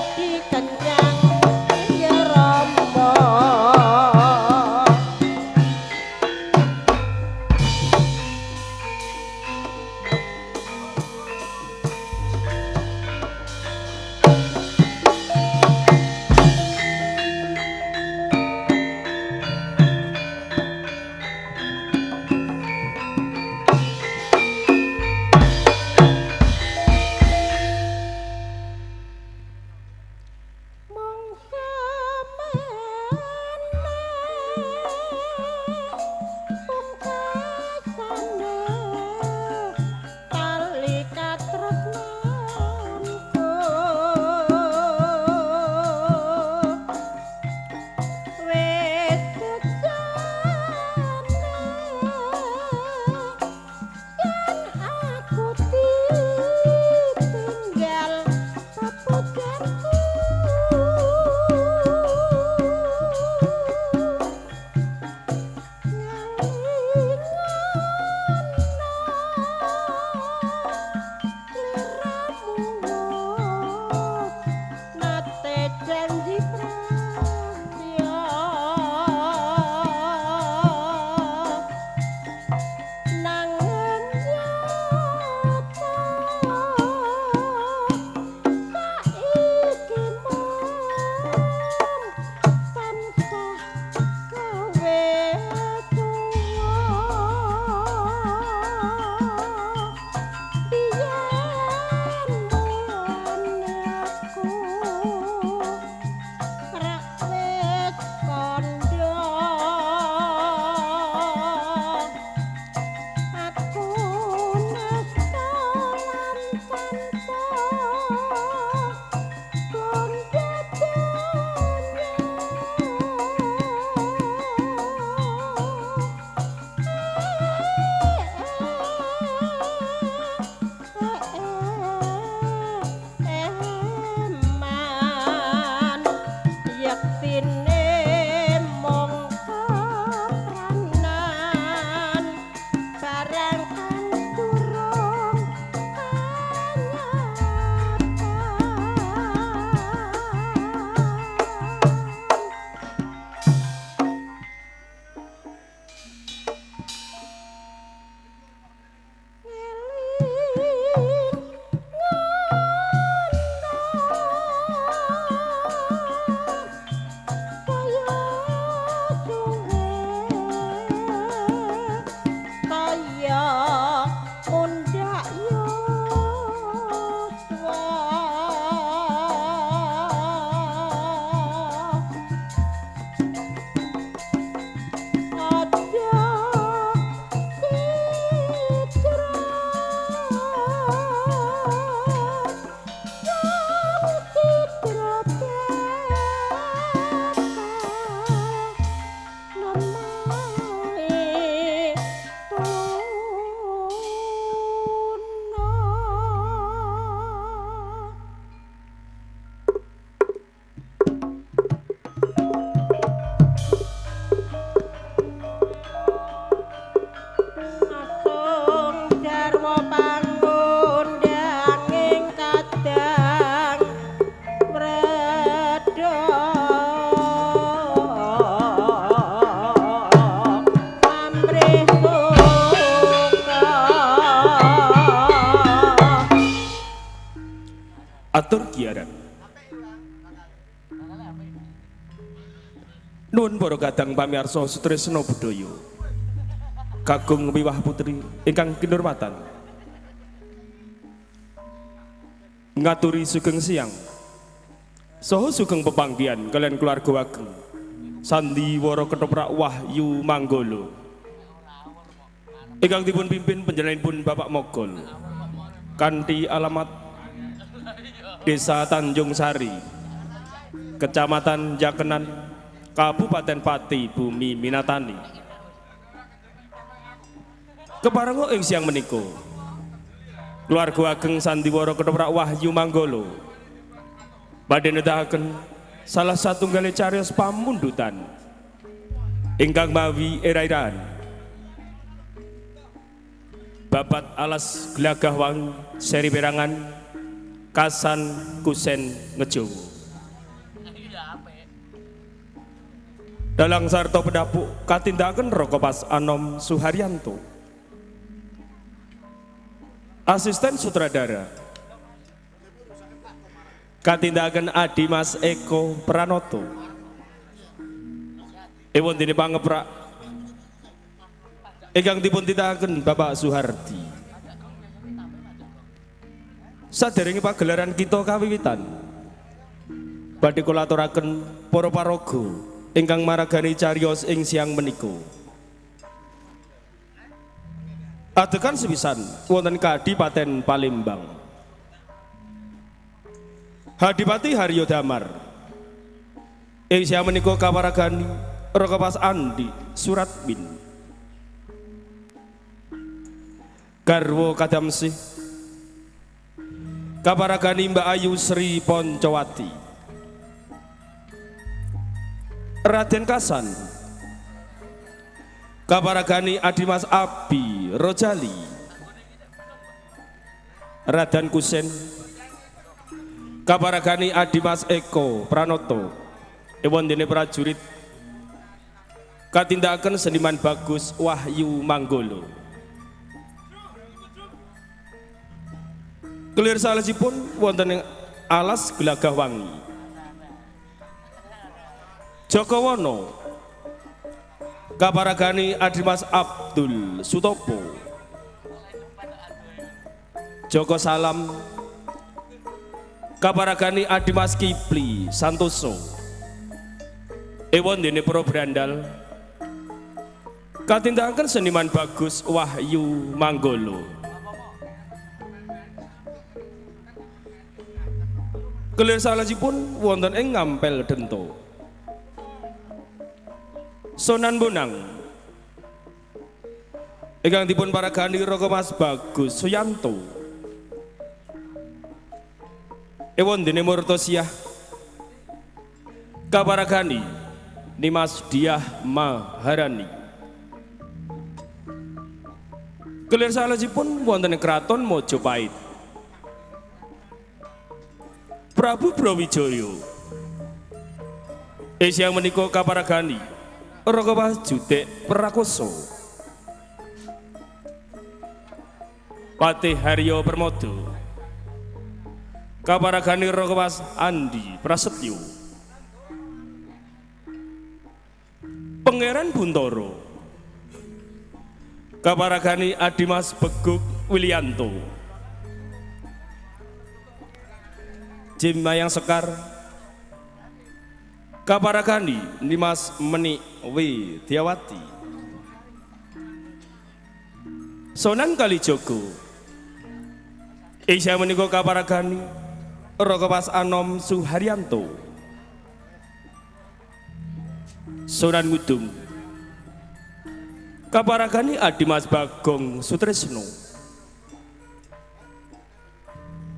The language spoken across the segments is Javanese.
Dadi kenyang ya Rama. Mangsa meneh pungkasane tali katresnanku wis sejane yen aku ditinggal pepujanku. Nate janji prasetya nanging nyata saiki mung tansah gawe tuwa. Biyen mulane aku rak wis kandha, aku nesta lan tanpa gondo donya. Eman yektine mung kepranan barang kang durung kanyatan. Ngeling ngono kaya suwe kaya mundhak yuswa. Aja citra wong citra bakal nemahe tuna. Asung jarwa pangundanging kadang wredha amrih suka. Atur giaran. Nuwun para kadang pamirsa sutresna budaya. Kakung wiwah putri ingkang kinurmatan. Ngaturi sugeng siang. Saha sugeng pepanggihan kalian keluarga ageng. Sandiwara Ketoprak Wahyu Manggala. Ingkang dipun pimpin panjenenganipun Bapak Mogol. Kanthi alamat Desa Tanjung Sari, Kecamatan Jakenan, Kabupaten Pati, Bumi Minatani. Keparenga ing siang menika, keluarga ageng Sandiwara Ketoprak Wahyu Manggala badhe nedahaken salah satunggale cariyos pamundutan ingkang mawi era-eraan babat alas glagah wangi seri perangan kasan kusen ngejowo. Dalang sarta pedapuk katindakaken Raka Pas Anom Suharyanto. Asisten sutradara katindakaken Adi Mas Eko Pranoto. Ewon dene pangeprak ingkang dipun tindakaken Bapak Suhardi. Saderenge pagelaran kita kawiwitan, badhe kula aturaken para paraga ingkang maragani cariyos ing siang menika. Adegan sepisan wonten Kadipaten Palembang. Hadipati Haryo Damar ing siang menika kaparagani Raka Pas Andi Suratmin. Garwa Kadamsih kaparagani Mbak Ayu Sri Poncowati. Raden Kasan kaparagani Adimas Abi Rojali. Raden Kusen kaparagani Adimas Eko Pranoto. Ewon dene prajurit katindakaken seniman Bagus Wahyu Manggolo. Kelir salajipun wonten ing alas Glagah Wangi. Jokowono kaparagani Adimas Abdul Sutopo. Joko Salam kaparagani Adimas Kipli Santoso. Ewon dene para brandal katindakaken seniman Bagus Wahyu Manggolo. Kelir salajipun wonten ing Ngampel Dento. Sonan Bonang ingkang dipun paragani Raka Mas Bagus Suyanto. Ewon dene Murtosiah kaparagani Nimas Diah Maharani. Kelir salajipun wonten ing Kraton Majapahit. Prabu Brawijaya ing siang menika kaparagani Raka Mas Judek Prakoso. Patih Haryo Permodo kaparagani Raka Mas Andi Prasetyo. Pangeran Buntoro kaparagani Adimas Beguk Wilianto. Jim Mayang Sekar kaparagani Nimas Menik Widyawati. Sonan Kalijogo ing siang menika kaparagani Raka Pas Anom Suharyanto. Sunan Ngudung kaparagani Adimas Bagong Sutresno.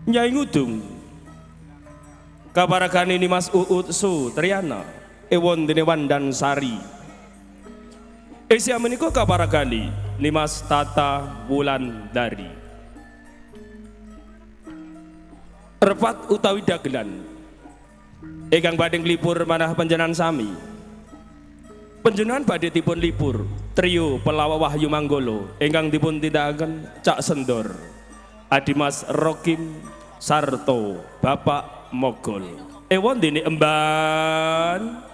Nyai Ngudung kaparagani Nimas Uut Sutriana. Ewon dene Wandan Sari ing siang menika kaparagani Nimas Tata Wulandari. Repat utawi dagelan ingkang badhe nglipur manah panjenengan sami. Panjenengan badhe dipun lipur trio pelawak Wahyu Manggolo ingkang dipun tindakaken Cak Sendor, Adimas Rokim Sarto Bapak Mogol. Ewon dene emban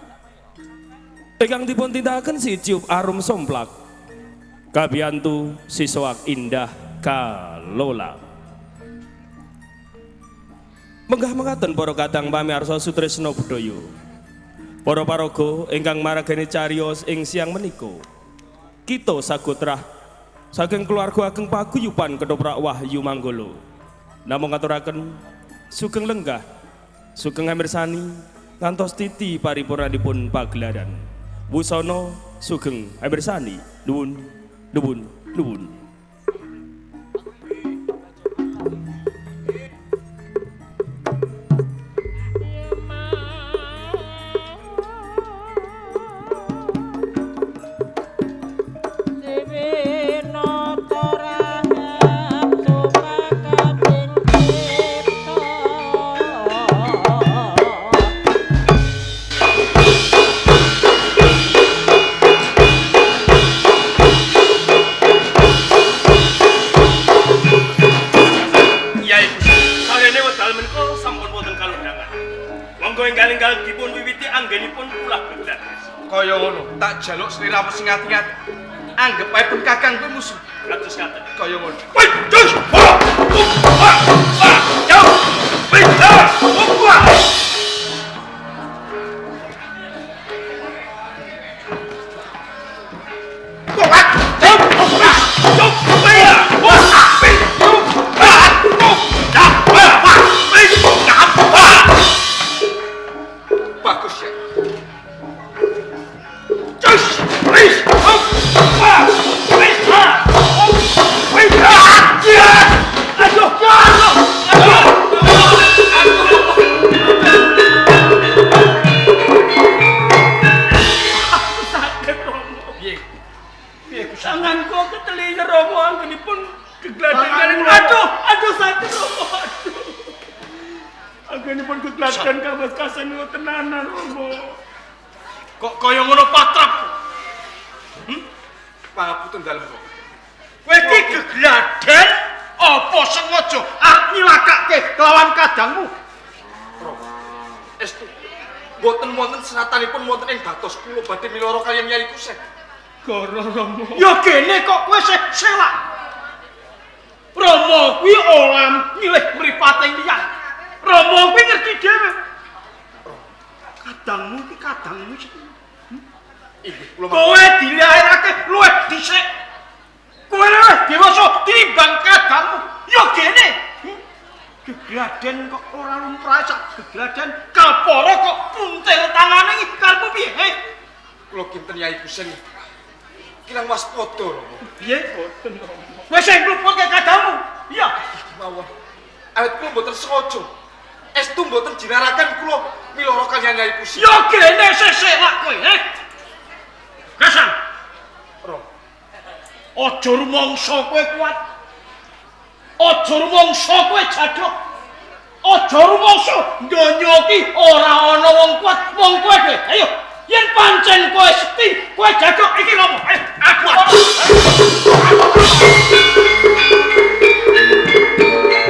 ingkang dipun tindakaken si Ciup Arum Somplak kabiyantu Sisoak Indah Kalola. Menggah mengaten para kadang pamirsa sutresna budaya. Para paraga ingkang maragani cariyos ing siang menika. Kita sagotrah saking keluarga ageng paguyuban Ketoprak Wahyu Manggolo. Namung ngaturaken sugeng lenggah, sugeng amirsani ngantos titi paripurnanipun pagelaran. Wusana sugeng amirsani, nuwun nuwun nuwun. Thank you. Monggo enggal-enggal dipun wiwiti anggenipun kula gegladen. Kaya ngono, tak jaluk sliramu sing ati-ati. Anggep ae pun kakang kuwi musuh. Kados ngaten. Kaya ngono. Wih, dus, ho, wa, wa, jauh. Wih, da, wa. Bagus ya. Sakit Romo. Piye? Piye Kusen? Tangan kok keteliyer Romo anggenipun gegladen Tanganmu, kalian. Aduh, aduh sakit Romo. Aduh. Anggenipun gegladen kados kasen tenanan Romo. Kok kaya ngono patrap? Pangapunten dalem kok. Kowe iki gegladen apa sengaja arep nyilakake kelawan kadangmu? Romo. Estu. Mboten wonten seratanipun wonten ing batos kula badhe miloro kaliyan Nyai Kusen. Goro Romo. Ya gene kok kowe sih selak. Romo kuwi ora milih mripate liyan. Romo kuwi ngerti dhewe. Kadangmu iki kadangmu sih. Inggih kula Kowe dilairake luwih dhisik. Kowe luwih dewasa tinimbang kadangmu. Ya gene. Gegladen kok ora lumrah sak gegladen kapara kok puntil tangane iki karepmu piye? He? Kula kinten Nyai Kusen. Kirang waspada Romo. Piye? Boten Romo. Kowe sing nglumpulke kadangmu. Iya. Mawon. Awit kula mboten sengaja. Estu mboten jinarakan kula miloro kaliyan Nyai Kusen. Ya gene sesek kowe, he. Kasan, Romo. aja rumangsa kowe kuat. Aja rumangsa kowe jaduk. Aja rumangsa donya iki ora ana wong kuat, wong kowe dhewe. Ayo, yen pancen kowe sekti, kowe jaduk iki ngopo? Ayo, aku.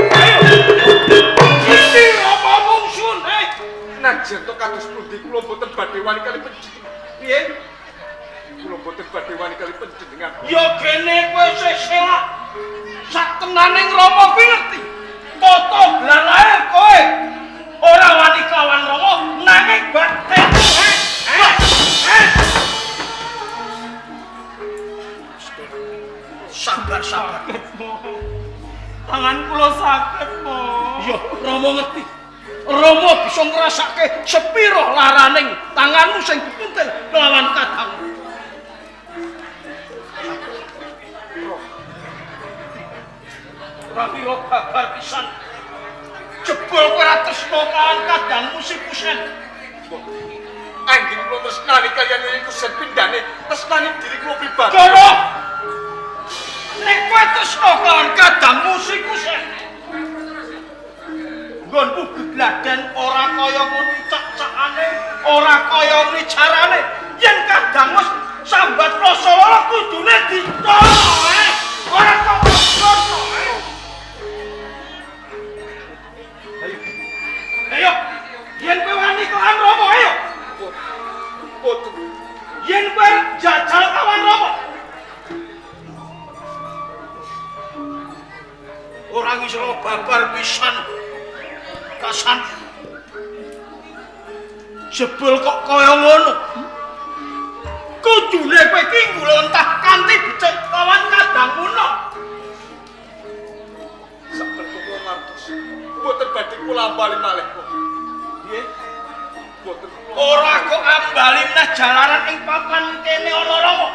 Ayo. Iki apa mungsun, he? Najan to kados pundi kula mboten badhe wani kali panjenengan. Piye? Kula mboten badhe wani kali panjenengan. Ya gene kowe selak. Sak tenaning Rama kuwi ngerti. Tata gelar lahir kowe ora wani kawan Rama nanging batin. Sabar, sabar. Tangan kula sakit, Mo. Ya Rama ngerti. Rama bisa ngrasake sepiro laraning tanganmu sing dipuntil kelawan kadangmu. Ora babar pisan. Jebul kowe ora tresna kawan kadangmu si Kusen. Anggen kula tresnani kaliyan Nyai Kusen pindhane tresnani diri kula pribadi. Goro. Nek kowe tresna kawan kadangmu si Kusen. Nggonmu gegladen ora kaya ngono cak-cakane, ora kaya ngene carane. Yen kadangmu sambat rasa lara kudune ditolong, eh. Ora kok ngono, eh. Ayo, yen kowe wani kelawan Rama, ayo. Boten. Yen kowe jajal kawan Rama. Ora ngisro babar pisan. Kasan. Jebul kok kaya ngono. Kudune kowe iki nglontah kanthi becik lawan kadangmu no. Saben kula ngartos. Mboten badhe kula ambali malih kok. Piye? Mboten. Ora kok ambali meneh jalaran ing papan kene ana Rama.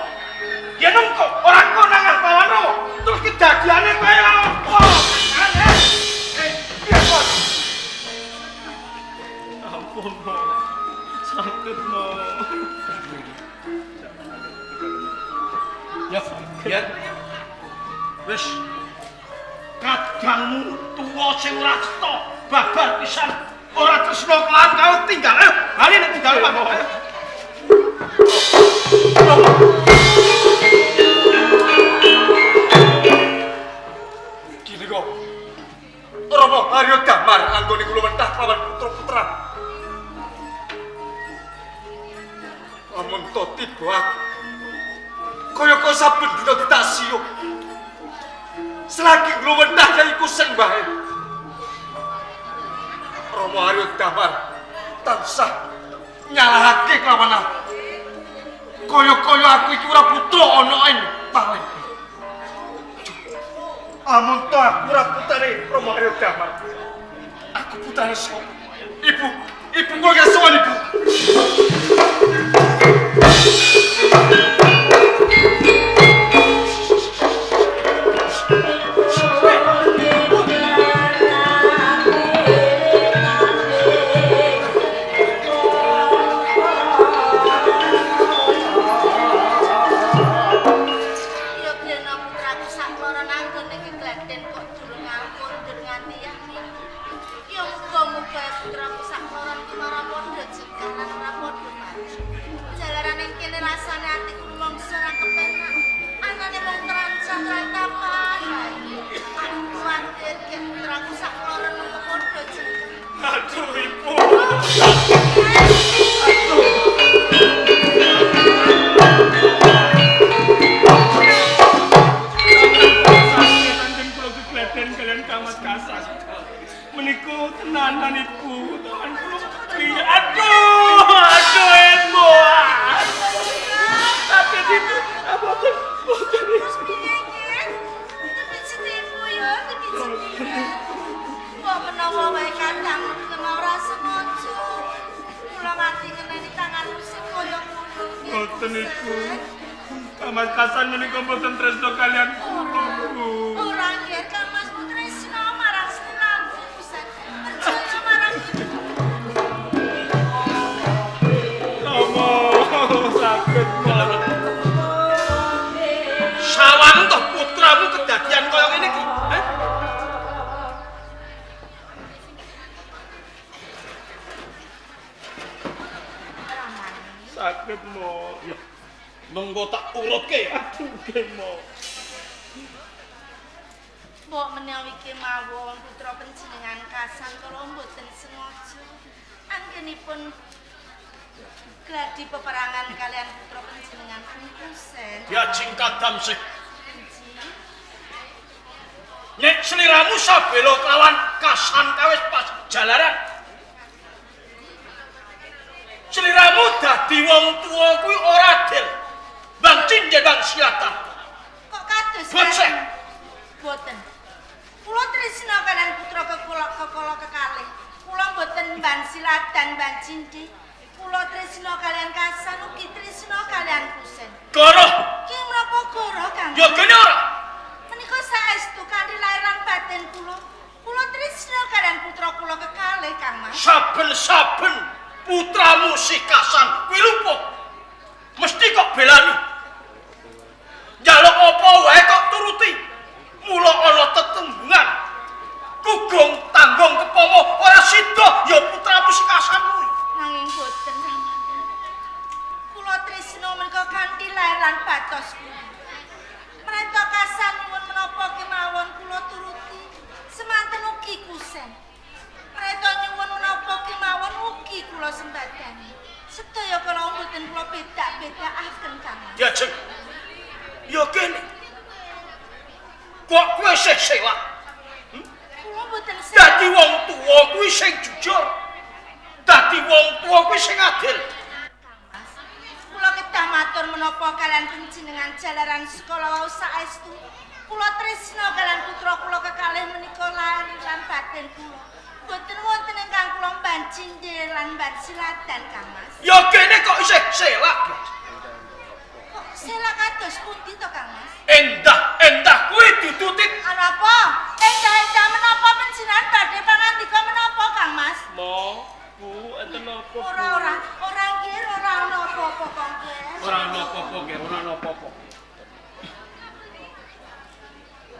Yen engko ora kok nang pawan Rama, terus kedadiane kaya apa? Piye kok? Ampun, Mo. Sakit, Mo. Ya, ya. Wis. Kadangmu tuwa sing ora cetha, babar pisan. Ora tresna kelawan kau tinggal. Ayo, bali nek tinggal Pak. Gini kok. Rama Arya Damar anggone kula mentah kelawan putra-putra. saben dina ditaksiyuk. Selagi ngluwendah Yai Kusen bae. Romo Aryo Damar tansah nyalahake kelawan aku. Kaya-kaya aku iki ora putra ana ing Palembang. Amun to aku ora putrane Romo Aryo Damar. Aku putrane sapa? Ibu, ibu kula kesuwen ibu. Ya grena putraku sakloron anggone gegladen kok durung alkondur nganti yah minggu. Ya muga-muga putraku sakloron ki ora padha jegah lan ora padha mati. Jalaran ing kene rasane atiku rumangsa ora kepenak. Anane mung terancam rantapan wae. Aku kuwatir yen putraku sakloron mung padha jegah. Aduh, Ibu. Kanjeng kula gegladen kalian Kamas Kasan. Meniku tenanan Ibu, tangan kula piye? Aduh, aduh Ibu. Sakit Ibu, apa boten boten Terus piye iki? Dipijeti ibu ya, dipijeti. Mbok menawa wae kadang kena ora sengaja. Kula nganti ngeneni tanganmu sing kaya ngono. Boten Ibu. Kamas Kasan menika boten tresno kalian kula, Bu. Ora nggih, Kang Mas tresno marang sliramu pisan. Percaya marang ibu. Romo, sakit banget. Sawang toh putramu kedadian kaya ngene iki. Eh? Sakit mo. Mengko tak urutke ya. Aduh, nggih mo. Mbok menawi kemawon putra panjenengan Kasan kula mboten sengaja. Anggenipun gladi peperangan kalian putra panjenengan Kusen. Diajeng kadam sih. Nek sliramu sabela kelawan Kasan kawis pas jalaran. Sliramu dadi wong tuwa kuwi ora adil. Bang Cindhe bang Silatan. Kok kados Bocah. Boten. Kula tresna kalian putra kekula kekala kekalih. Kula mboten ban Silatan ban Cindhe. Kula tresna kalian Kasan ugi tresna kalian Kusen. Goroh. Ki menapa goro Kang? Ya gene ora. Menika saestu kanthi lair lan batin kula. Kula tresna kalian putra kula kekalih Kang Mas. Saben-saben putramu si Kasan kuwi luput. Mesti kok belani. Njaluk apa wae kok turuti. Mula ana tetembungan. Kugung tanggung kepomo ora sida ya putramu si Kasan kuwi. Nanging boten Ramane. Kula tresna menika kanthi lair lan batos kula. Mrenta Kasan nyuwun menapa kemawon kula turuti. Semanten ugi Kusen. Mrenta nyuwun menapa kemawon ugi kula sembadani. Sedaya kala mboten kula bedak-bedakaken Kang Mas. Diajeng. Ya kene. Kok kowe isih selak? Kula mboten Dadi wong tuwa kuwi sing jujur. Dadi wong tuwa kuwi sing adil. Kang Mas. Kula kedah matur menapa kalian panjenengan jalaran sekolah wau saestu. Kula tresna kalian putra kula kekalih menika lair lan batin kula. Mboten wonten ingkang kula mban cindhe lan mban silatan Kang Mas. Ya kene kok isih selak. Kok selak kados pundi to Kang Mas? Endah-endah kuwi dudutit. Anapa? Endah-endah menapa panjenengan badhe pangandika menapa Kang Mas? Mo, Bu, enten napa? Bu? Ora ora, ora nggih ora ana apa-apa kok nggih. Ora ana apa-apa, nggih, ora ana apa-apa.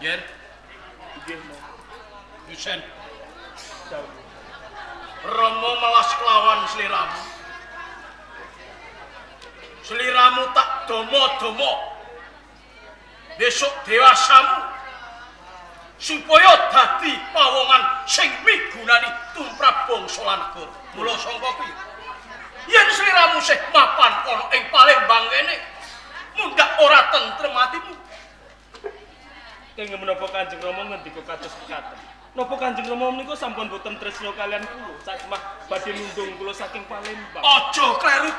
Yer, Nggih, Mo. Yusen. Romo malas kelawan sliramu. Sliramu tak domo-domo. Besok dewasamu supaya dadi pawongan sing migunani tumrap bangsa lan negara. Mula sangka kuwi, yen sliramu sih mapan ana ing Palembang kene, Mundhak ora tentrem atimu. Kenging menapa Kanjeng Rama ngendika kados mekaten? Napa Kanjeng Rama menika sampun boten tresna kalian kula sakmah badhe nundung kula saking Palembang? Aja kleru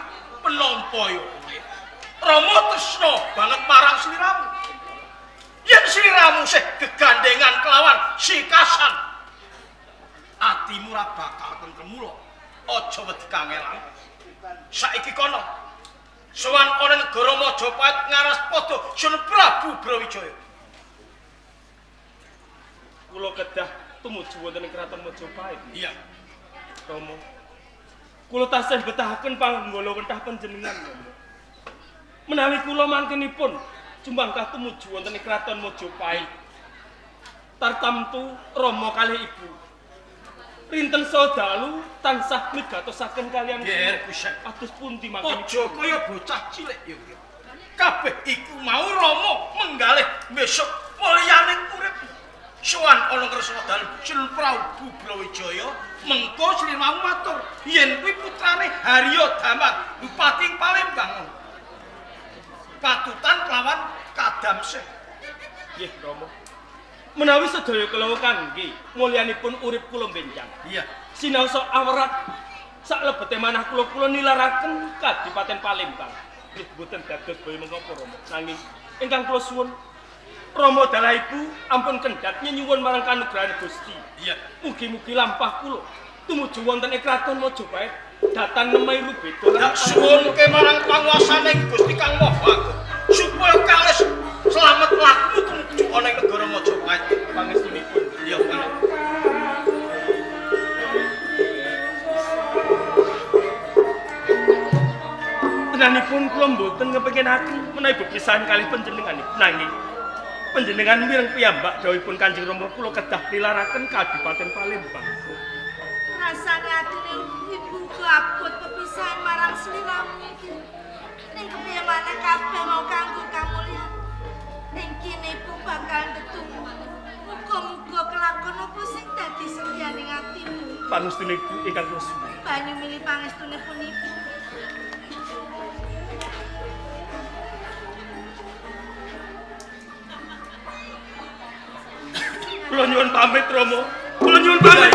penampa ya kowe. Rama tresna banget marang sliramu. Yen sliramu sih gegandengan kelawan si Kasan, atimu ora bakal tentrem mula. Aja wedi kangelan. Saiki kono sowan ana negara Majapahit ngaras padha Sun Prabu Brawijaya. Kula kedah tumuju wonten ing kraton Majapahit. Iya. Rama, kula tasih betahaken panggala wentah panjenengan, Rama. Menawi kula mangkenipun jumangkah tumuju wonten ing kraton Majapahit, tartamtu Rama kalih ibu rinten saha dalu tansah migatosaken kalian Ger Kusek. Kados pundi mangkenipun? Aja kaya bocah cilik ya kowe. Kabeh iku mau Rama menggalih besok mulyane urip. Sowan ana ngrasa dalem Sun Prabu Brawijaya, mengko sliramu matur yen kuwi putrane Harya Damar, bupati ing Palembang. Patutan kelawan Kadamsih. Nggih, Rama. Menawi sedaya kula kangge mulyanipun urip kula benjang. Iya. Sinaosa awrat saklebete manah kula kula nilaraken Kadipaten Palembang. Nggih boten dados baya mengapa Rama. Nanging ingkang kula suwun Rama dalah ibu ampun kendhat nyenyuwun marang kanugrahan Gusti. Iya. Mugi-mugi lampah kula tumuju wonten ing kraton Majapahit datan nemahi rubeda lan Tak suwunke marang panguwasane Gusti Kang Maha Agung supaya kalis slamet lakumu tumuju ana ing negara Majapahit. Pangestunipun. Iya, Pak. Tenanipun kula mboten ngepenginaken menawi bepisahan kalih panjenengan nanging panjenengan mireng piyambak dawuhipun Kanjeng Rama kula kedah nilaraken Kadipaten Palembang. Rasane atine ibu abot pepisahan marang sliramu iki. Ning kepiye maneh kabeh mau kanggo kamulyan. Ning kene ibu bakal ndedonga. Muga-muga kelakon apa sing dadi sedianing atimu. Pangestune ibu ingkang kula suwun. Banyu mili pangestunipun ibu. Kula nyuwun pamit Rama. Kula nyuwun pamit.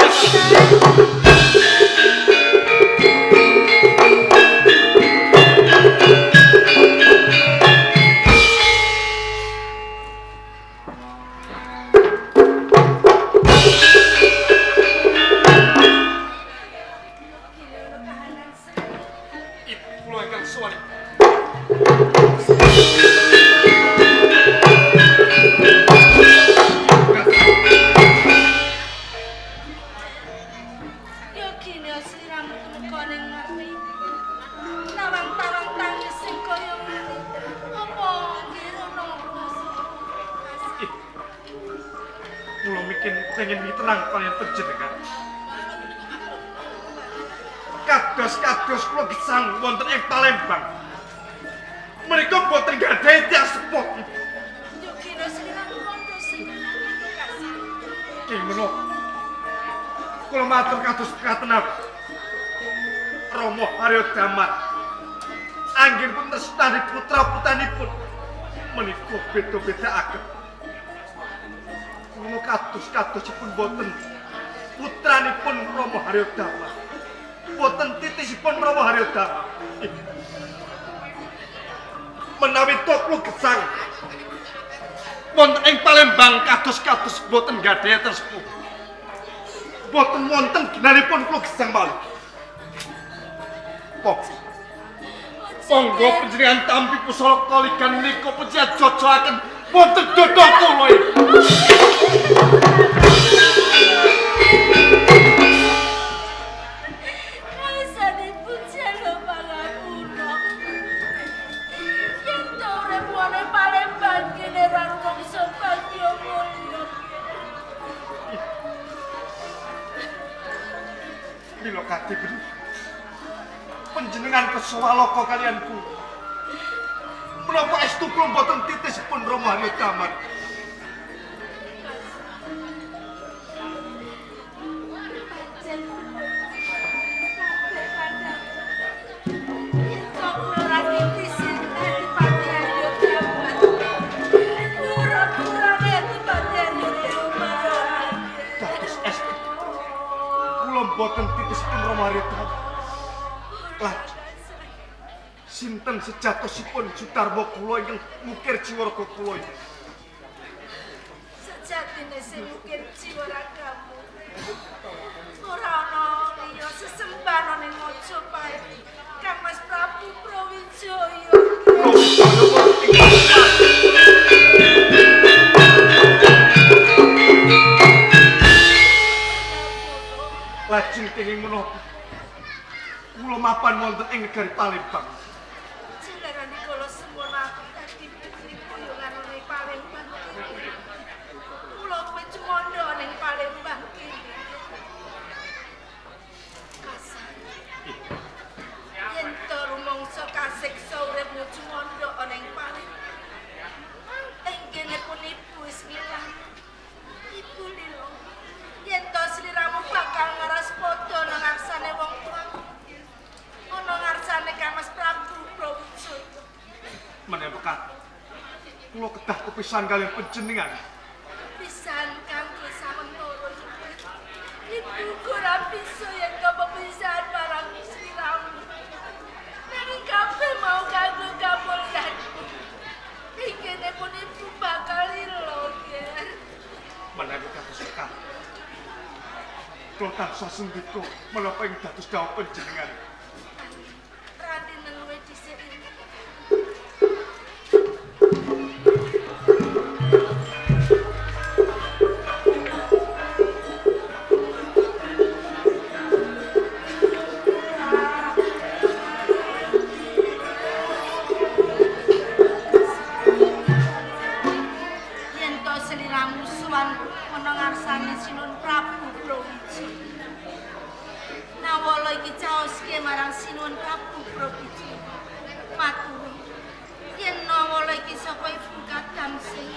Kahanan seni. Ibu kula ingkang suwan. Yo kene sliramu tumeka ning ngarep. Nawang-tawang tangis sing kaya ngene. Apa ngira Kula mikir pengen miterang kalian panjenengan. Kados-kados kula gesang wonten ing Palembang. Mereka boten gadhahi tiyang sepuh. Yo kene sliramu kandha sing kasih. Ki menapa? Kula matur kados mekaten. Rama Harya Damar anggenipun tresnani putra-putranipun menika beda-beda ageng. Kula kados-kadosipun boten putranipun Rama Harya Damar. Boten titisipun Rama Harya Damar. Menawi to kula gesang wonten ing Palembang kados-kados boten gadhahi tresna. Boten wonten ginanipun kula gesang malih. Pok. Monggo panjenengan tampi pusaka kaligan menika panjenengan jojoaken wonten dada kula iki. Rasanipun jalo pangapura. Yen to urip wone Palembang kene ra rumangsa bagya mulya. Mila kate bener. Panjenengan keswaloka kalian kula. Menapa estu kula mboten titisipun Rama Harya Damar? Pancen kabeh kandhane. Yen to kula ra titisi Adipati Harya Pamarita. Lah sinten sejatosipun Sudarma kula ingkang mukir jiwa raga kula iki? Sejatine sing mukir jiwa ragamu ora ana liya sesembahan ning Majapahit Kang Mas Prabu Brawijaya. Brawijaya lajeng kenging menapa kula mapan wonten ing negari Palembang. Jalarane kala semono aku dadi putri boyongan ning Palembang. Kula kowe cemandha ning Palembang kene. Kasar. Yen to rumangsa kasiksa uripmu cemandha ning Palembang. Ing kene pun ibu wis ngilang. Ibu lilo. Yen to sliramu bakal ngaras padha nang ngarsane wong tuamu. Ana ngarsane Kang Mas Prabu Brawijaya. Menawi pekat kula kedah kepisan kaliyan panjenengan. Pisan kanggo sawetara. Ibu ora bisa yen to pepisahan marang sliramu. Nanging kabeh mau kanggo kamulyanku. Ikene pun ibu bakal lilo, Ger. Menawi kados pekat kula tansah sendika menapa ing dados dawuh panjenengan. Ranti nenguwe dhisik. Yen to sliramu suwan ana ngarsane Sinuwun Prabu Brawijaya. Nawala iki caoske marang Sinuwun Prabu Brawijaya. Matur yen nawala iki saka ibu kadam sing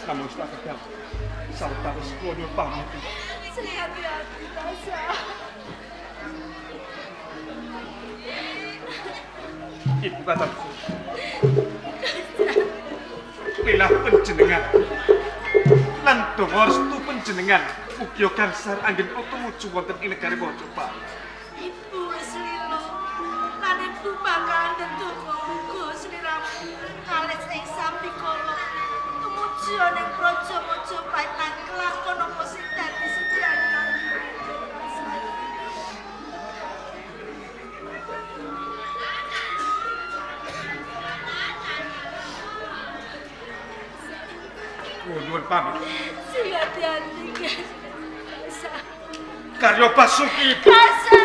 Namung sakedap sawetawis kula nyuwun pamit. Sing hati-hati rasa. Ibu kadamku. Pilah panjenengan lan donga restu panjenengan ugi gangsar anggen kula tumuju wonten ing negari Majapahit. Ibu wis lilo lan ibu bakal ndedonga uga sliramu kalis ing sambikala tumuju ning praja Majapahit lan kelakon apa sing dadi sediane. Kula nyuwun pamit. Sing hati-hati, guys. Karyo Basuki Ibu. Kasar.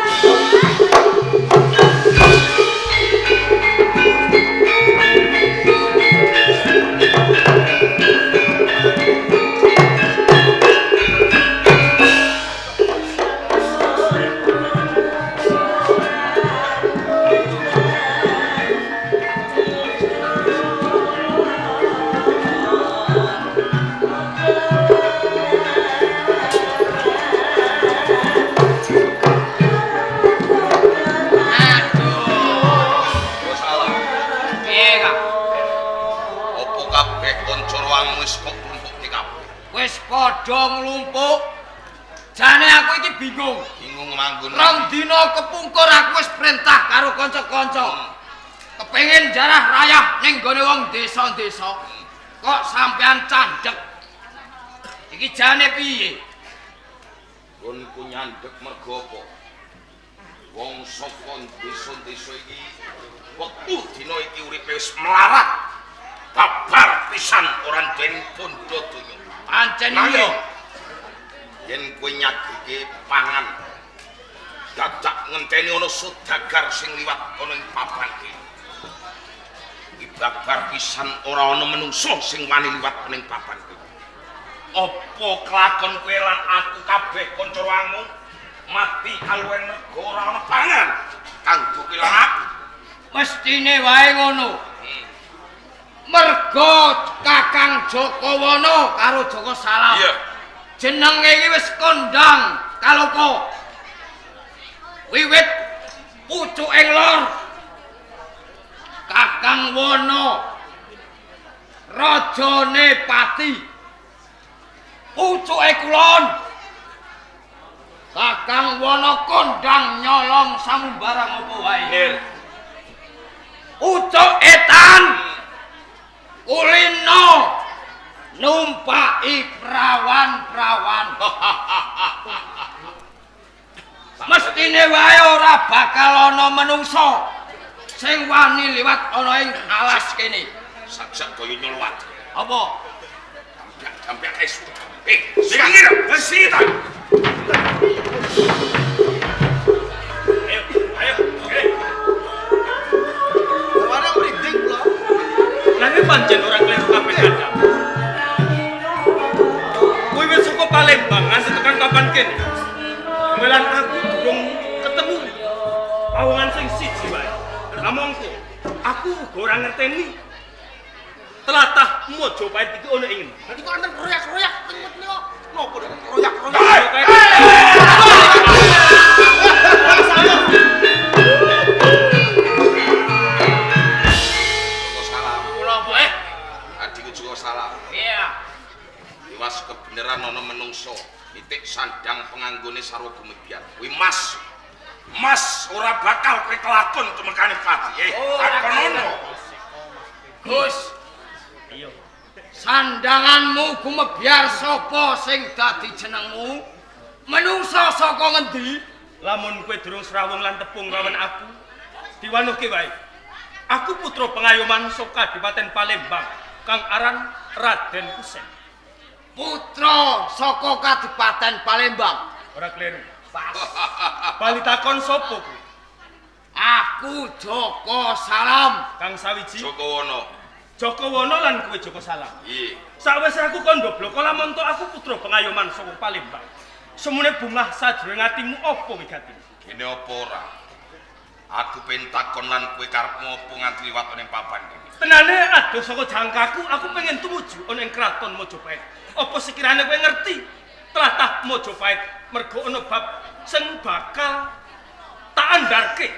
Wis padha nglumpuk. Jane aku iki bingung. Bingung manggon. Rong dina kepungkur aku wis perintah karo kanca-kanca. Kepengin jarah rayah ning gone wong desa-desa. Kok sampean candhek? Iki jane piye? Nggonku nyandhek mergo apa? Wong saka desa-desa iki wektu dina iki uripe wis melarat. Babar pisan ora duweni bondo donya. Pancen iya. Yen kowe nyagike pangan dadak ngenteni ana saudagar sing liwat ana ing papan iki. Iki babar pisan ora ana menungso sing wani liwat ning papan iki. Apa kelakon kowe lan aku kabeh kanca ruangmu mati kaluwen mergo ora ana pangan kanggo kowe lan aku? Mestine wae ngono. Mergo Kakang Jokowono karo Joko Salam. Iya. Jenenge iki wis kondang kaloka. Wiwit pucuke lor Kakang Wono rajane Pati. Pucuke kulon Kakang Wana kondang nyolong samumbarang apa wae. Nir. Ucuk etan. Kulino numpaki prawan-prawan. Mestine wae ora bakal ana menungsa sing wani liwat ana ing alas kene. Sak-sak kaya nyolowat. Apa? Jampiak esu. Singir, sita. Ayo, ayo. Warna merinding kula. Nanging pancen ora kleru kabeh kadang. Kuwi wis saka Palembang nganti tekan papan kene. Melan aku durung ketemu pawongan sing siji wae. Kamangka aku uga ora ngerteni tlatah Mojopahit iki ana ing ngendi. Lah kok enten royak-royak teng menika. Napa royak-royak? Joko salam. Kula apa eh? Adikku Joko salam. Iya. Iwas kebeneran ana menungso nitik sandang penganggone sarwa gumebyar. Kuwi mas. Mas ora bakal kowe kelakon tumekane pati. Takonono. Gus. Iya. Sandanganmu gumebyar sapa sing dadi jenengmu? Menungsa saka ngendi? Lamun kowe durung srawung lan tepung lawan aku, diwanuhke wae. Aku putra pengayoman saka Kadipaten Palembang, kang aran Raden Kusen. Putra saka Kadipaten Palembang. Ora kleru. Pas. Bali takon sapa kowe? Aku Joko Salam. Kang sawiji Joko Wono. Joko Wono lan kowe Joko Salam. Iya. Sawise aku kandha bloko lamun aku putra pengayoman saka Palembang. Semune bungah sajroning atimu apa wigati? Gene apa ora? Aku pengen takon lan kowe karepmu apa nganti liwat ning papan kene. Tenane adoh saka jangkaku, aku pengen tumuju ana ing kraton Mojopahit. Apa sekirane kowe ngerti tlatah Mojopahit mergo ana bab sing bakal tak andharke.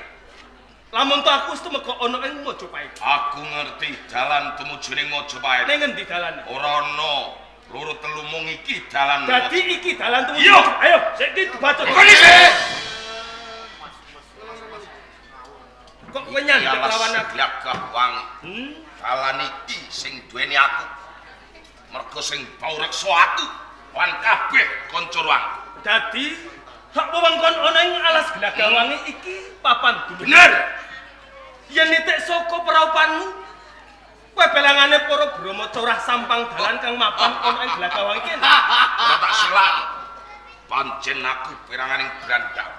Lamun to aku wis tumeka ana ing Mojopahit. Aku ngerti dalan tumuju ning Mojopahit. Ning ngendi dalane? Ora ana loro telu mung iki dalan. Dadi iki dalan tumuju. Iya. Ayo, saiki dibaca. Kok kowe nyandhek lawan aku? Glagah wangi. Dalan iki sing duweni aku. Mergo sing bau reksa aku lan kabeh kanca ruangku. Dadi hak wewengkon ana ing alas Glagah Wangi iki papan dulu. Bener. Yen nitik saka praupanmu, kowe belangane para brahma corah sampang dalan kang mapan ana ing Glagah Wangi kene. Ora tak selak. Pancen aku peranganing brandal.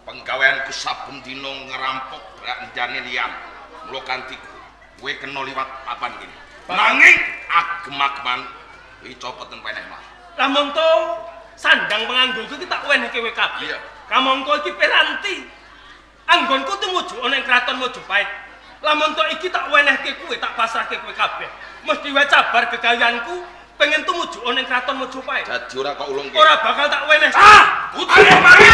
Penggaweanku saben dina ngerampok brandane liyan. Mula kanthi kowe kena liwat papan kene. Nanging agem-ageman kuwi copoten peneh mah. Lamun to sandang penganggoku iki tak wenehke kowe kabeh. Iya. Kamangka iki piranti. Anggonku tumuju ana ing kraton Mojopahit. Lamun to iki tak wenehke kowe, tak pasrahke kowe kabeh. Mesti wae cabar gegayanku pengen tumuju ana ing kraton Mojopahit. Dadi ora kok ulungke. Ora bakal tak weneh. Ah, putri mari.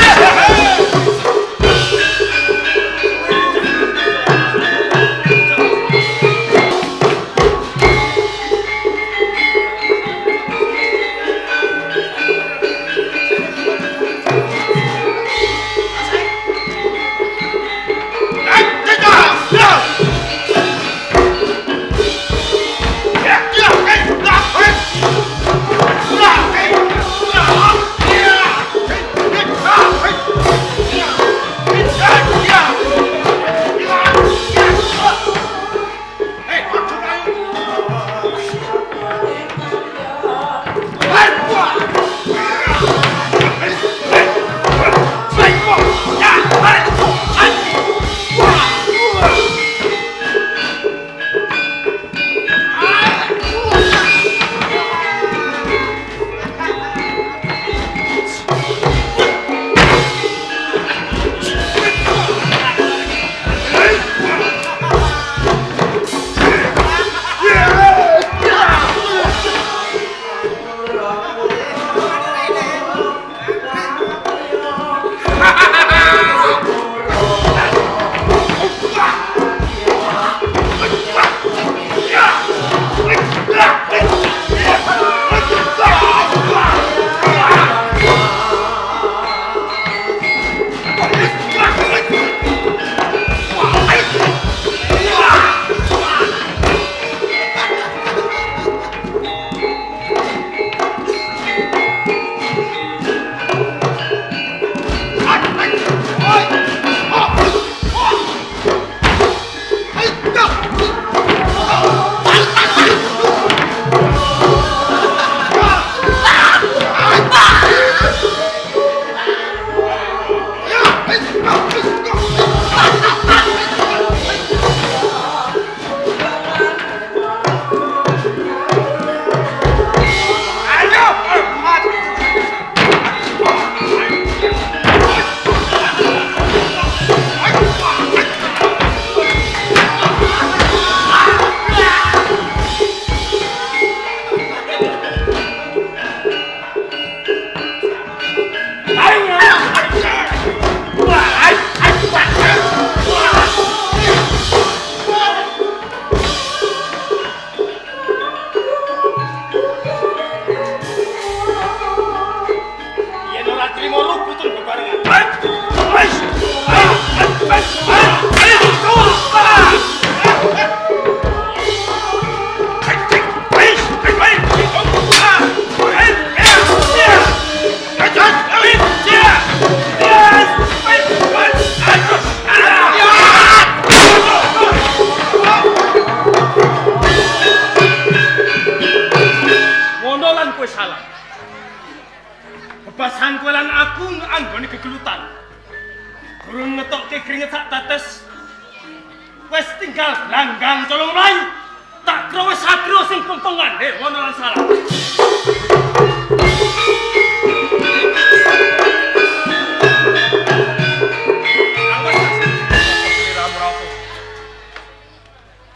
Durung ngetokke keringet sak tetes. Wis tinggal glanggang colong mlayu. Tak kira wis satrio sing pempengan wana lan salah.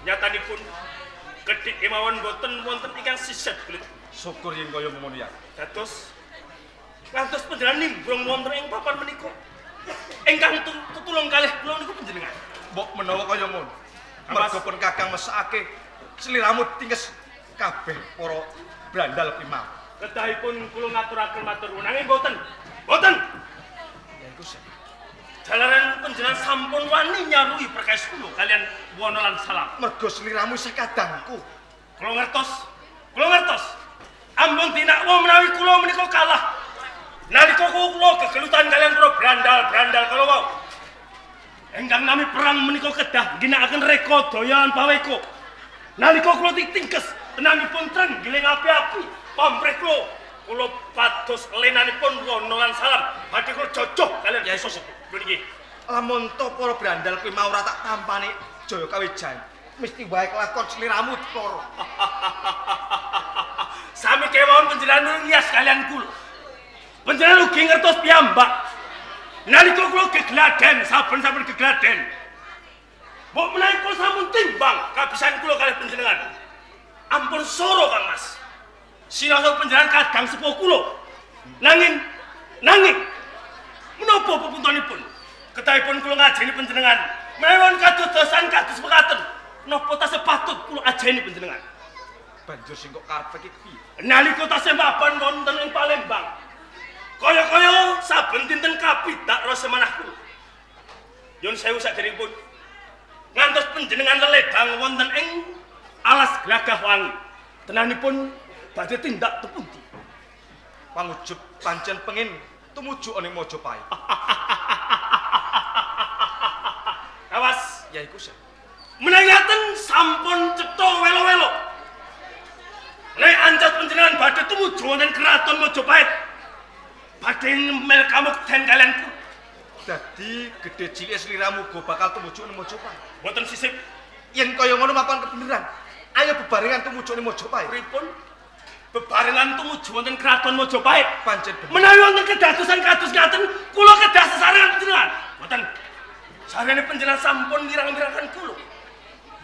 Nyatanipun kedhik kemawon boten wonten ingkang siset kulit. Syukur yen kaya ngono ya. Dados ngantos panjenengan nimbrung wonten ing papan menika. Ingkang tetulung kalih kula niku panjenengan. Mbok menawa kaya ngono. Mergo pun Kakang mesakake sliramu tingkes kabeh para brandal kuwi mau. Kedahipun kula ngaturaken matur nuwun nanging boten. Boten. Ya iku sih. Jalaran panjenengan sampun wani nyarui perkawis kula kalian wana lan salam. Mergo sliramu isih kadangku. Kula ngertos. Kula ngertos. Ampun dinakwa menawi kula menika kalah. Nalika kula gegelutan kalian para brandal-brandal kala wau. Ingkang nami perang menika kedah ngginakaken reka daya lan paweka. Nalika kula titingkes tenanipun trenggiling api-api pamrih kula, kula pados lenanipun wana lan salam. Badhe kula jojoh kalian Ya, sosok niki. Lamun to para brandal kuwi mau ora tak tampani Jaya Kawijayan, mesti wae kelakon sliramu loro. Sami kemawon panjenengan ngias kalian kula. Panjenengan ugi ngertos piyambak. Nalika kula gegladen, saben-saben gegladen. Mbok menawi kula sampun timbang kabisan kula kalih panjenengan. Ampun soro Kang Mas. Sinasa panjenengan kadang sepuh kula. Nanging menapa pepuntonipun? Kedahipun kula ngajeni panjenengan. Menawi kados-dosan kados mekaten, napa tasih patut kula ajeni panjenengan? Banjur sing kok karepe iki piye? Nalika tasih mapan wonten ing Palembang. Kaya-kaya saben dinten kapidak rasa manah kula. Nyun sewu saderengipun. Ngantos panjenengan leledang wonten ing alas Glagah Wangi. Tenanipun badhe tindak tepundi? Pangujub pancen pengin tumuju ana ing Majapahit. Awas, Ya iku sih. menawi ngaten sampun cetha welo-welo. Menawi ancas panjenengan badhe tumuju wonten Kraton Majapahit. Badhe nyemel kamukten kalian kula. Dadi gedhe cilike sliramu uga bakal tumuju ning Majapahit. Mboten sisip Yen kaya ngono mapan kebeneran. Ayo bebarengan tumuju ning Majapahit. pripun bebarengan tumuju wonten Kraton Majapahit. Pancen bener. Menawi wonten kedadosan kados ngaten, kula kedah sesarengan panjenengan. Mboten. Sarene panjenengan sampun mirang-mirangaken kula.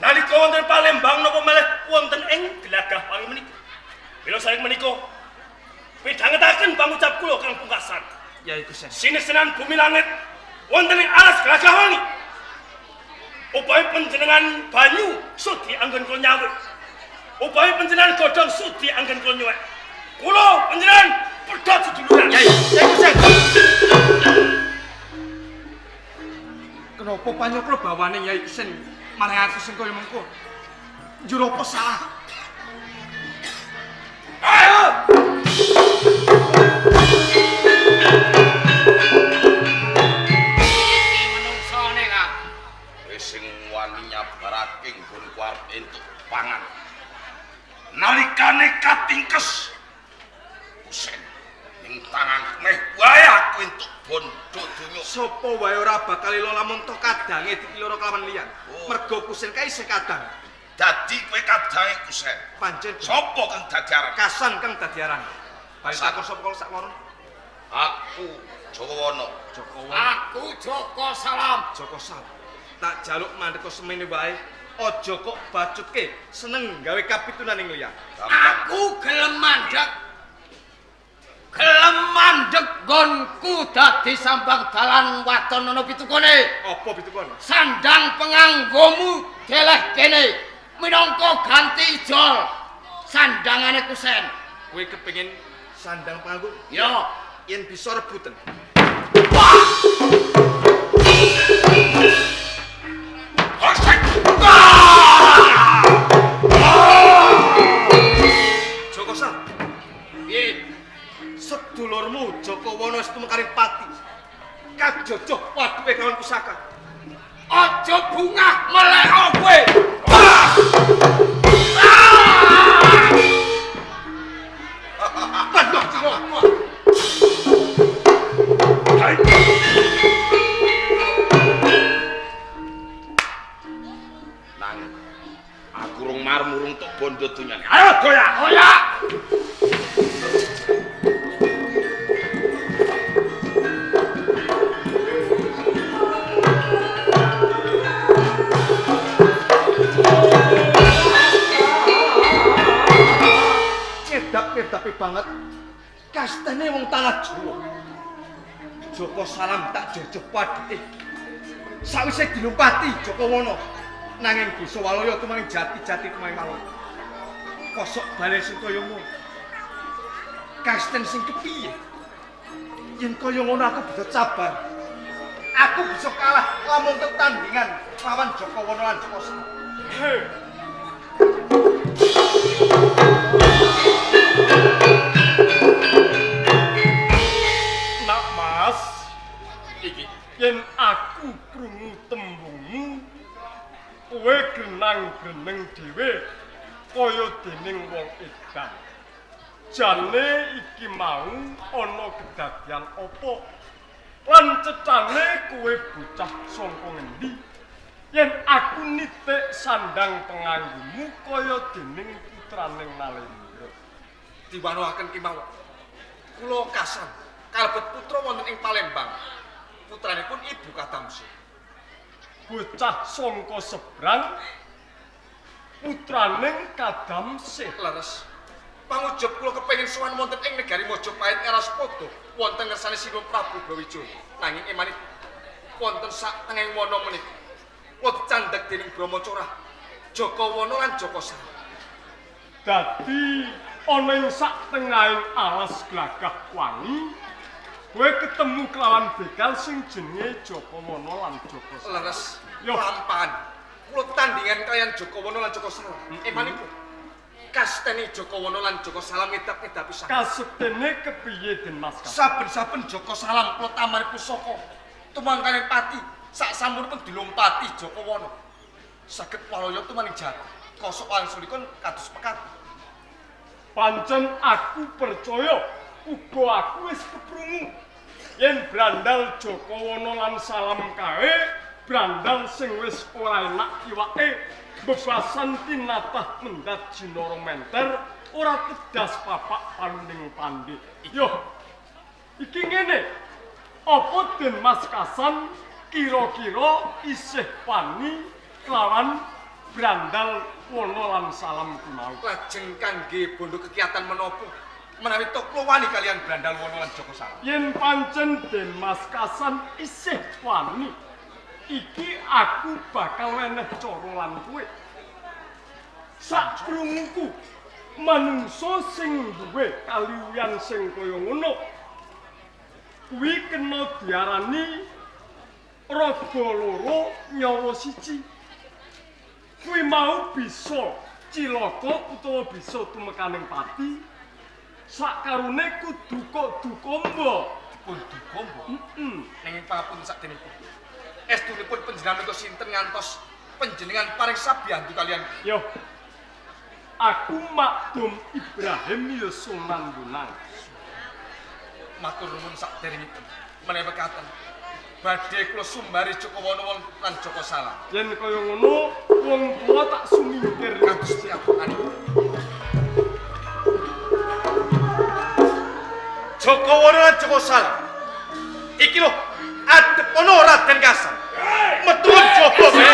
Nalika wonten Palembang napa malih wonten ing Glagah Wangi menika. Mila saking menika pidhangetaken pangucap kula kang pungkasan. Ya iku sih. Sinesenan bumi langit wonten ing alas Glagah Wangi. Upami panjenengan banyu sudi anggen kula nyawik. Upami panjenengan godhong sudi anggen kula nyuwek. Kula panjenengan pedhot seduluran. Ya iku sih. Kenapa panyokro bawane Yai Kusen marang aku sing kaya mengko? Njur apa salah? Ayo! Iki menungsane, Kang. Wis sing wani nyabarake nggonku arep entuk pangan. Nalikane katingkes Kusen ning tanganku meh wae aku entuk bondo donya. Sopo wae ora bakal ilo lamun to kadange dikiloro kelawan liyan. Oh. Mergo Kusen kae isih kadang. Dadi kowe kadange Kusen. Pancen Sopo kang dadi aran? Kasan kang dadi aran. Bali Kasan. takon sapa kala sak loro? Aku Jawawana. Joko Wono. Aku Joko Salam. Joko Sal. Tak jaluk mandeka semene wae. Aja kok bacutke seneng gawe kapitunan ing liyan. Gampang. Aku gelem mandek. Gelem mandek nggonku dadi sambang dalan wadon ana pitukone. Apa pitukone? Sandang penganggomu deleh kene minangka ganti ijol sandangane Kusen. Kowe kepengin sandang panganggo? Ya, Yen bisa rebuten. Joko Sal, piye? sedulurmu Joko Wono wis tumekaring pati. Kajojoh waduke kawan pusaka. Aja bungah meleko kowe. Pandah Joko. bondo donyane. Ayo doyak. Doyak. Ngedap-ngedapi banget kastene wong tanah Jawa. Joko Salam tak jojoh padheke. Sawise dilumpati Joko Wana nanging desa Walaya tumanging jati-jati tumanging Walaya. Kosok bale sing kaya ngono. Kasten sing kepiye? Yen kaya ngono aku bisa cabar. Aku bisa kalah lamun tetandingan lawan Joko Wana lan Joko Salam. Nak Mas, iki yen aku krungu tembungmu, kowe grenang-greneng dhewe kaya dening wong edan. Jane iki mau ana kedadian apa? Lan cecane kowe bocah saka ngendi? Yen aku nitik sandang penganggumu kaya dening putraning Nalendra. Diwanoaken kemawon. Kula Kasan kalebet putra wonten ing Palembang. Putranipun Ibu Kadamsi. Bocah sangka sebrang putraning Kadamsi. Leres. Pangujub kula kepengin sowan wonten ing negari Majapahit Ngaraspada wonten ngersane Sinuwun Prabu Brawijaya. Nanging emanipun wonten sak tengahing wana menika kula dicandhek dening Brahmacara Joko Wana lan Joko Salam. Dadi ana ing sak tengahing alas glagah wangi kowe ketemu kelawan begal sing jenenge Joko Wana lan Joko Salam. Leres. Yo. Lampahan kula tandingan kaliyan Joko Wana lan Joko Salam. Emanipun kastene Joko Wana lan Joko Salam ngedap-ngedapi sang. Kasektene kepiye Den Mas Kasan? Saben-saben Joko Salam kula tamani pusaka tumangkaning pati sak sampunipun dilompati Joko Wana. Saged walaya tumaning jati. Kosok wangsulipun kados pekat. Pancen aku percaya uga aku wis keprungu yen brandal Joko Wana lan Salam kae brandal sing wis ora enak iwake bebasan tinatah mendhat jinara menter ora tedas papak paluning pandhe. Yo iki ngene, apa Den Mas Kasan kira-kira isih wani kelawan brandal Wana lan Salam ku mau? Lajeng kangge bondo kegiatan menapa menawi to kula wani kaliyan brandal Wana lan Joko Salam? Yen pancen Den Mas Kasan isih wani, iki aku bakal weneh cara lan kowe. Sakrunguku manungsa sing duwe kaliwiyan sing kaya ngono kuwi kena diarani raga loro nyawa siji. Kuwi mau bisa cilaka utawa bisa tumekaning pati. Sakarone kudu kok dukomba. Dipun dukomba? Nanging pangapunten sakdenipun. Estunipun panjenengan menika sinten ngantos panjenengan paring sabiyantu kaliyan? Yo. Aku Makdum Ibrahim ya Sunan Bonang. Matur nuwun sakderengipun. Menawi pekaten badhe kula sumbari Joko Wana lan Joko Salam. Yen kaya ngono wong tuwa tak sumingkir kados piyambakanipun. Joko Wana lan Joko Salam. Iki lho adep ana Raden Kasan. Metu jaba kowe.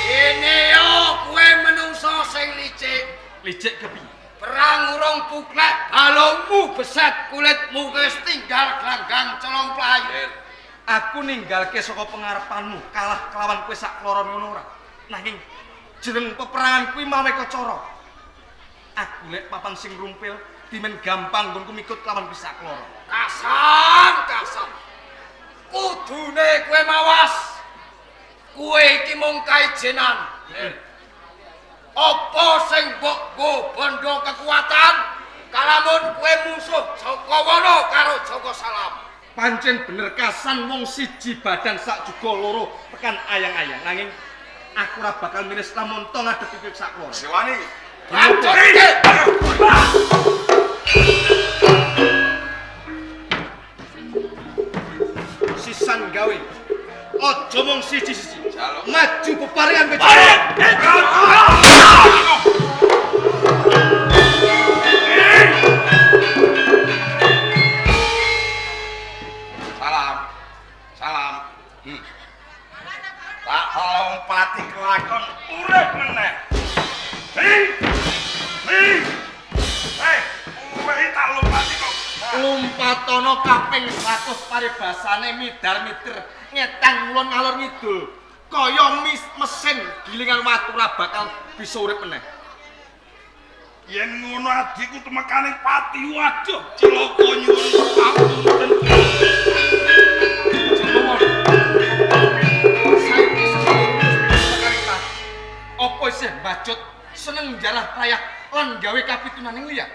Kene yo kowe menungso sing licik. Licik kepiye? Perang urung puklek, balungmu beset, kulitmu wis tinggal glanggang colong playu. Aku ninggalke saka pengarepanmu kalah kelawan kowe sak kloron ngono ora. Nanging jeneng peperangan kuwi maneka cara. Aku lek papan sing rumpil dimen gampang nggonku mikut lawan kowe sak kloro. Kasan, Kasan. Kudune kowe mawas. Kowe iki mung kaijenan. Apa sing mbok nggo bondo kekuatan kalamun kowe musuh Joko Wana karo Joko Salam? Pancen bener Kasan, wong siji badan sak juga loro tekan ayang-ayang. Nanging aku ora bakal miris lamun to ngadepi kowe sak kloro. Sewani. Hancurke. Sisan gawe Sengatono kaping 100 paribasane midar-midir ngetan ngulon ngalor ngidul. Kaya mesin gilingan watu ora bakal bisa urip meneh. Yen ngono adikku temekane pati, waduh cilaka nyuwun pangapunten. Saiki sedulurmu pati. Apa isih mbacut seneng njarah rayak lan gawe kapitunaning liya?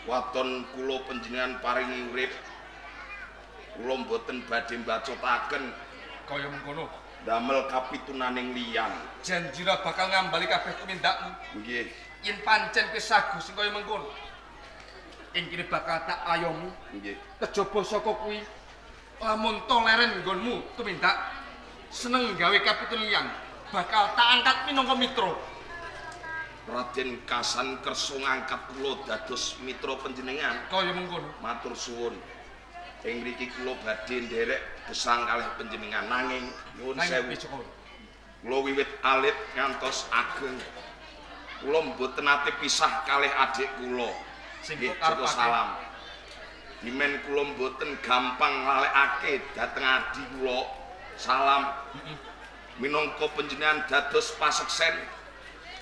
Waton kula panjenengan paringi urip. Kula mboten badhe mbacutaken Kaya mengkono. Damel kapitunaning liyan. Janji ora bakal ngambali kabeh tumindakmu. Nggih. Yen pancen kowe sagu sing kaya mengkono, ing kene bakal tak ayomi. Nggih. Kejaba saka kuwi, lamun to leren nggonmu tumindak seneng gawe kapitun liyan, bakal tak angkat minangka mitra. Raden Kasan kersa ngangkat kula dados mitra panjenengan. Kaya mengkono. Matur suwun. Ing mriki kula badhe nderek gesang kalih panjenengan nanging nyuwun sewu. Kula wiwit alit ngantos ageng. Kula mboten nate pisah kalih adik kula. Sing Nggih, kok Joko karepake. Salam. Dimen kula mboten gampang nglalekake dhateng adi kula. Salam. Minangka panjenengan dados paseksen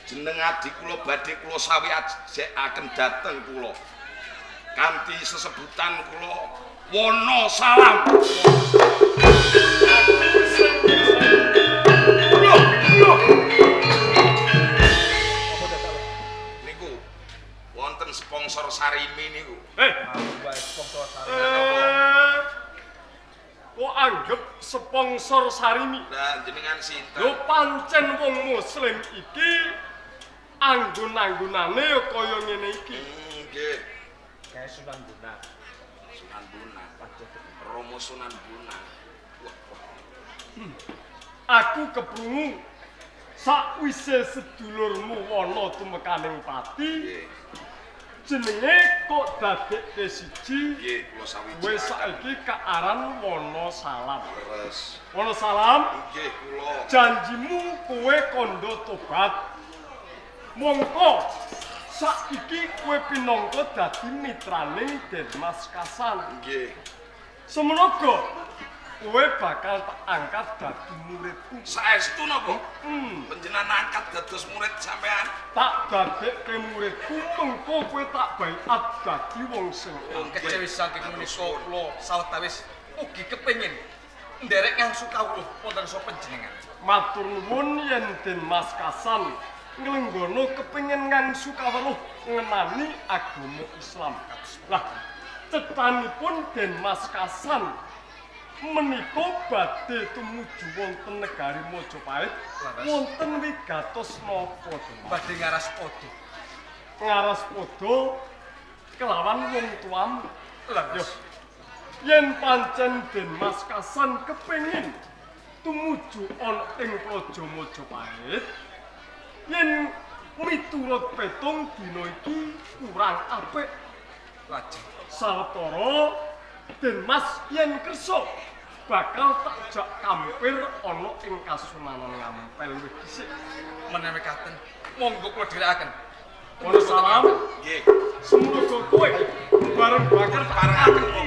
jeneng adi kula badhe kula sawiyajekaken dhateng kula. Kanthi sesebutan kula Wono Salam. Niku wonten sponsor Sarimi niku. Kok anggap sponsor Sarimi? Lah jenengan sinten? Lho pancen wong muslim iki anggon-anggonane ya kaya ngene iki. Nggih. Kae Sunan Bonang. Sunan Bonang. Romo Sunan Bonang. Wah, wah. Aku keprungu sakwise sedulurmu wana tumekaning pati, Nggih. jenenge kok dadekke siji, Nggih, kula sawijikaken. wis saiki kaaran Wana Salam. Leres. Wana Salam, Nggih, kula. janjimu kowe kandha tobat. Mongko saiki kowe pinangka dadi mitraning Denmas Kasan. Nggih. Semono kowe bakal tak angkat dadi muridku. Saestu napa? Panjenengan angkat dados murid sampean. Tak dadekke muridku, mengko kowe tak baiat dadi wong sing Kejawi saking menika kula sawetawis ugi kepengin nderek ngangsu kawruh wonten sapa panjenengan. Matur nuwun yen Denmas Kasan nglenggono kepengin ngangsu kawruh ngenani agama Islam. Lah, cetanipun Denmas Kasan menika badhe tumuju wonten negari Majapahit wonten wigatos napa Denmas? Badhe ngaras padha. Ngaras padha kelawan wong tuamu. Leres. Yen pancen Denmas Kasan kepengin tumuju ana ing Praja Majapahit, yen miturut petung dina iki kurang apik. Lajeng Sawetara Denmas yen kersa bakal tak jak kampir ana ing Kasunanan Ngampel wis dhisik. Menawi katen monggo kula dherekaken. Wana Salam, Nggih. semoga kowe bareng bakal Parengaken.